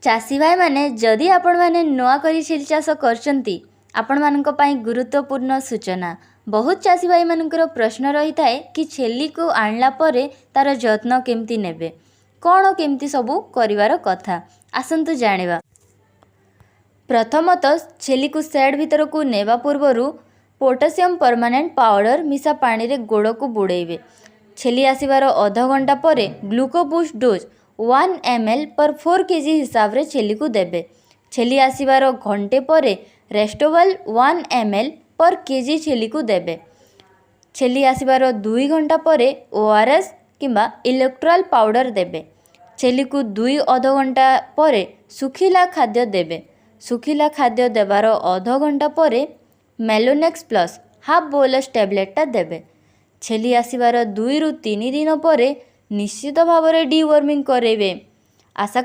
ଚାଷୀ ଭାଇମାନେ, ଯଦି ଆପଣମାନେ ନୂଆ କରି ଛେଳି ଚାଷ କରୁଛନ୍ତି, ଆପଣମାନଙ୍କ ପାଇଁ ଗୁରୁତ୍ୱପୂର୍ଣ୍ଣ ସୂଚନା। ବହୁତ ଚାଷୀ ଭାଇମାନଙ୍କର ପ୍ରଶ୍ନ ରହିଥାଏ କି ଛେଳିକୁ ଆଣିଲା ପରେ ତା'ର ଯତ୍ନ କେମିତି ନେବେ, କ'ଣ କେମିତି ସବୁ କରିବାର କଥା। ଆସନ୍ତୁ ଜାଣିବା। ପ୍ରଥମତଃ, ଛେଳିକୁ ସେଡ୍ ଭିତରକୁ ନେବା ପୂର୍ବରୁ ପୋଟାସିୟମ୍ ପରମାଙ୍ଗାନେଟ୍ ପାଉଡ଼ର ମିଶା ପାଣିରେ ଗୋଡ଼କୁ ବୁଡ଼େଇବେ। ଛେଳି ଆସିବାର ଅଧଘଣ୍ଟା ପରେ ଗ୍ଲୁକୋବୁଷ୍ଟ ଡୋଜ୍ 1 ml per 4 kg ହିସାବରେ ଛେଳିକୁ ଦେବେ। ଛେଳି ଆସିବାର ଘଣ୍ଟେ ପରେ ରେଷ୍ଟୋଭାଲ 1 ml per kg ଛେଳିକୁ ଦେବେ। ଛେଳି ଆସିବାର 2 ଘଣ୍ଟା ପରେ ଓଆରଏସ୍ କିମ୍ବା ଇଲେକ୍ଟ୍ରୋଲାଇଟ୍ ପାଉଡ଼ର ଦେବେ। ଛେଳିକୁ ଦୁଇ ଅଧଘଣ୍ଟା ପରେ ଶୁଖିଲା ଖାଦ୍ୟ ଦେବେ। ଶୁଖିଲା ଖାଦ୍ୟ ଦେବାର ଅଧଘଣ୍ଟା ପରେ ମେଲୋନେକ୍ସ ପ୍ଲସ୍ ହାଫ୍ ବୋଲସ୍ ଟ୍ୟାବଲେଟ୍ଟା ଦେବେ। ଛେଳି ଆସିବାର 2ରୁ 3 ଦିନ ପରେ ନିଶ୍ଚିତ ଭାବରେ ଡିୱର୍ମିଂ କରାଇବେ। ଆଶା